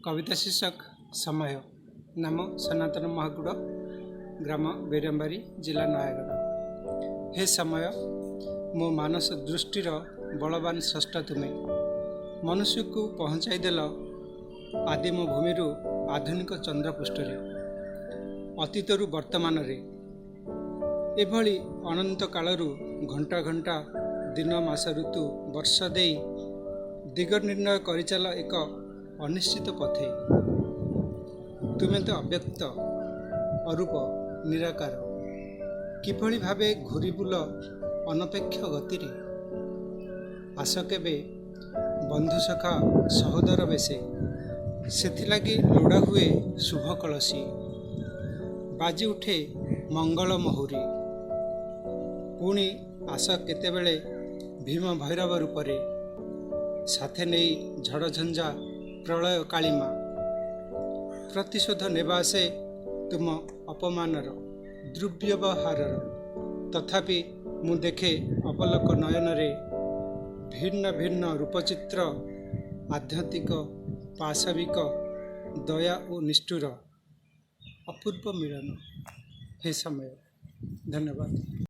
କବିତା ଶୀର୍ଷକ ସମୟ। ନାମ ସନାତନ ମହାକୁଡ଼, ଗ୍ରାମ ବେରମ୍ବାରୀ, ଜିଲ୍ଲା ନୟାଗଡ଼। ହେ ସମୟ, ମୋ ମାନସ ଦୃଷ୍ଟିର ବଳବାନ ସ୍ରଷ୍ଟା ତୁମେ। ମନୁଷ୍ୟକୁ ପହଞ୍ଚାଇ ଦେଲ ଆଦିମ ଭୂମିରୁ ଆଧୁନିକ ଚନ୍ଦ୍ରପୃଷ୍ଠରେ, ଅତୀତରୁ ବର୍ତ୍ତମାନରେ। ଏଭଳି ଅନନ୍ତ କାଳରୁ ଘଣ୍ଟା ଘଣ୍ଟା, ଦିନ, ମାସ, ଋତୁ, ବର୍ଷ ଦେଇ ଦିଗ ନିର୍ଣ୍ଣୟ କରିଚାଲ ଏକ ଅନିଶ୍ଚିତ ପଥେ। ତୁମେ ତ ଅବ୍ୟକ୍ତ, ଅରୂପ, ନିରାକାର। କିଭଳି ଭାବେ ଘୁରି ବୁଲ ଅନପେକ୍ଷ ଗତିରେ? ଆସ କେବେ ବନ୍ଧୁ ସଖା ସହୋଦର ବେଶେ, ସେଥିଲାଗି ଲୋଡ଼ା ହୁଏ ଶୁଭ କଳସୀ, ବାଜି ଉଠେ ମଙ୍ଗଳ ମହୁରୀ। ପୁଣି ଆସ କେତେବେଳେ ଭୀମ ଭୈରବ ରୂପରେ, ସାଥେ ନେଇ ଝଡ଼ଝଞ୍ଜା ପ୍ରଳୟ କାଳିମା। ପ୍ରତିଶୋଧ ନେବା ଆସେ ତୁମ ଅପମାନର, ଦୁର୍ବ୍ୟବହାରର। ତଥାପି ମୁଁ ଦେଖେ ଅପଲକ ନୟନରେ ଭିନ୍ନ ଭିନ୍ନ ରୂପଚିତ୍ର, ଆଧ୍ୟାତ୍ମିକ, ପାଶବିକ, ଦୟା ଓ ନିଷ୍ଠୁର ଅପୂର୍ବ ମିଳନ। ହେ ସମୟ, ଧନ୍ୟବାଦ।